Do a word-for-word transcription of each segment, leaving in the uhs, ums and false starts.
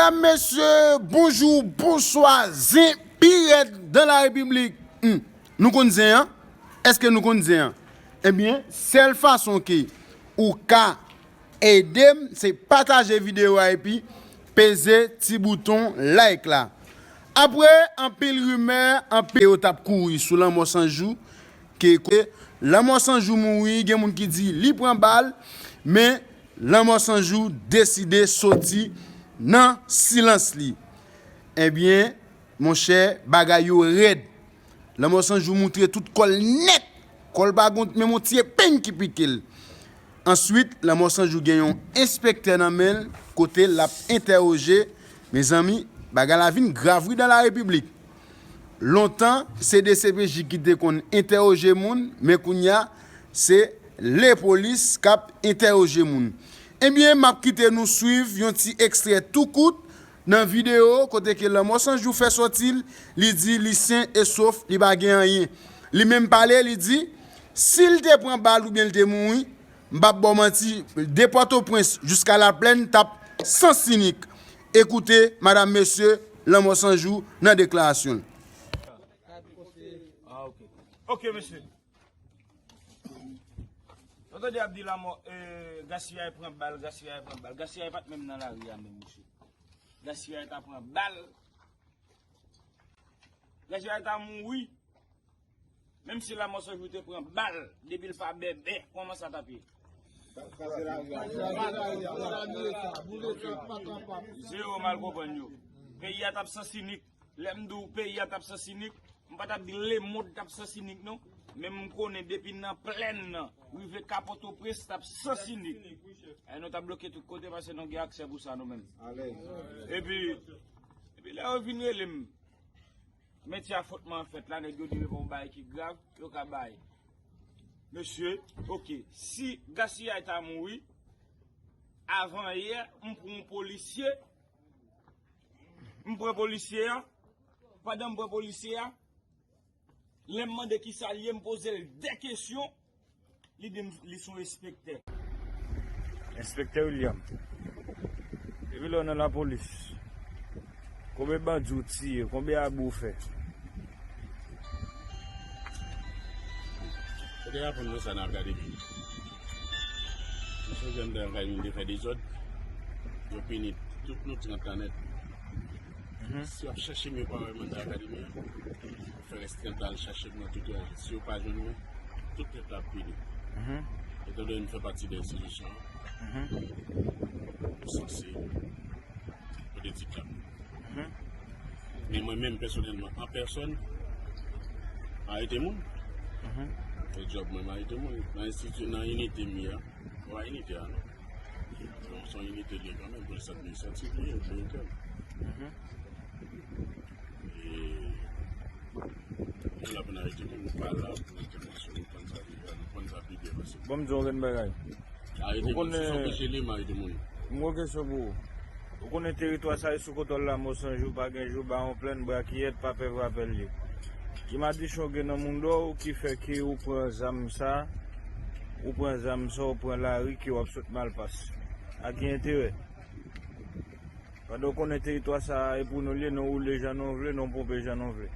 Medam, mesye, bonjou, bonswa, zen pi rèd dan la repiblik. Hmm. Nou konn zen an? Èske nou konn zen an? Ebyen, sèl fason ke ou ka ede m, se pataje videyo a epi peze ti bouton like la. Apre anpil rimè, anpil yo t ap kouri sou Lanmò San Jou, ke kote Lanmò San Jou mouri, gen moun ki di li pran bal, men Lanmò San Jou deside soti nan silans li. Ebyen, monchè, bagay yo rèd. Lanmò San Jou moutre tout kò l nèt. Kò l pa gon menm yon ti epeng ki pike l. Answit, Lanmò San Jou gen yon enspektè nan men l, kote l ap entèwoje. Mezanmi, bagay la vin grav wi dan la repiblik. Lontan, se D C P J ki te konn entèwoje moun, men kounye a, se lepolis k ap entèwoje moun. Ebyen, m ap kite nou swiv yon ti ekstrè tou kout nan videyo kote ke Lanmò San Jou fè sòti l, li di li sen e sof, li pa gen anyen. Li menm pale, li di, si l te pran bal oubyen l te mouri, m p ap ba w manti, de Pòtoprens jiska Laplèn t ap sans inik. Ekoute, madam, mesye, Lanmò San Jou nan deklarasyon l. Ah, ok. Ok, mesye. Ou tande y ap di Lanmò, eh, Gaspillay pran bal, Gaspillay pran bal. Gaspillay pa t menm nan lari a menm, mesye. Gaspillay ta pran bal. Gaspillay ta mouri. Menm si Lanmò San Jou te pran bal, depi l pa bèbè, kòman sa t ap ye? Zewo mal konprann yo. Peyi a t ap sans inik. Lè m di w peyi a t ap sans inik, m pa t ap di lemonn t ap sans inik non. Men m konnen depi nan plèn nan, rive ka Pòtoprens t ap sans inik. E nou t ap bloke tout kote paske nou gen aksè pou sa nou menm. Epi, epi lè yo vin rele m, metye a fòtman fèt la, nèg yo di reponn yon bagay ki grav, yo ka bay. Mesye, ok, si Gaspillay ta mouri, avan yè, m pran yon polisye, m pran polisye a, pandan m pran polisye a, lè m mande kisa l ye, m poze l de kesyon, li di m li se yon enspektè. Enspektè William. Depi lè w nan lapolis, konbyen bandi w tiye, konbyen abi w fè? Ou te aprann mwen sa nan akademi. M sonje m te nan akademi, m te fè dezòd. Yo pini tout nou trant la nèt. Mhm. Si w ap chèche m, yo pa wè m anndan akademi an. Fè rès trant la al chache m nan tout yo. Si yo pa jwenn mwen, tout trant la ap pini. Mhm. Etandone m fè pati de enstitisyon an, mhm, m sanse pote ti klap. Mhm. Men mwen menm pèsonèlman, an pèsòn, m arete moun. Mhm. Se djòb mwen, m arete moun. Nan enstiti, nan inite m ye a, mwen pa inite a non. Donk, se yon inite l ye kanmenm, polis administratif li ye, yo kreye l. Mhm. E, nou la pou n arete moun, nou pa la pou entèvansyon, nou konn sa ki, nou konn sa pi byen pase. Bon, m di w yon grenn bagay. Arete moun, si se yon peche li, m arete moun. M gon kesyon pou ou. Ou konnen teritwa sa e sou kontwòl Lanmò San Jou, pa gen jou, Bawon Plèn, Brakiyèt, pa pè vrapèl li. Ki madichon gen nan moun dò w ki fè ke ou pran zam sa, ou pran zam sa, ou pran lari ke w ap sot Malpas? A ki enterè? Pandan w konnen teritwa sa a e pou nou l ye, nou woule jan nou vle, nou ponpe jan nou vle.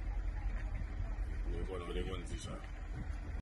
Mwen konnen, mwen te konn di sa.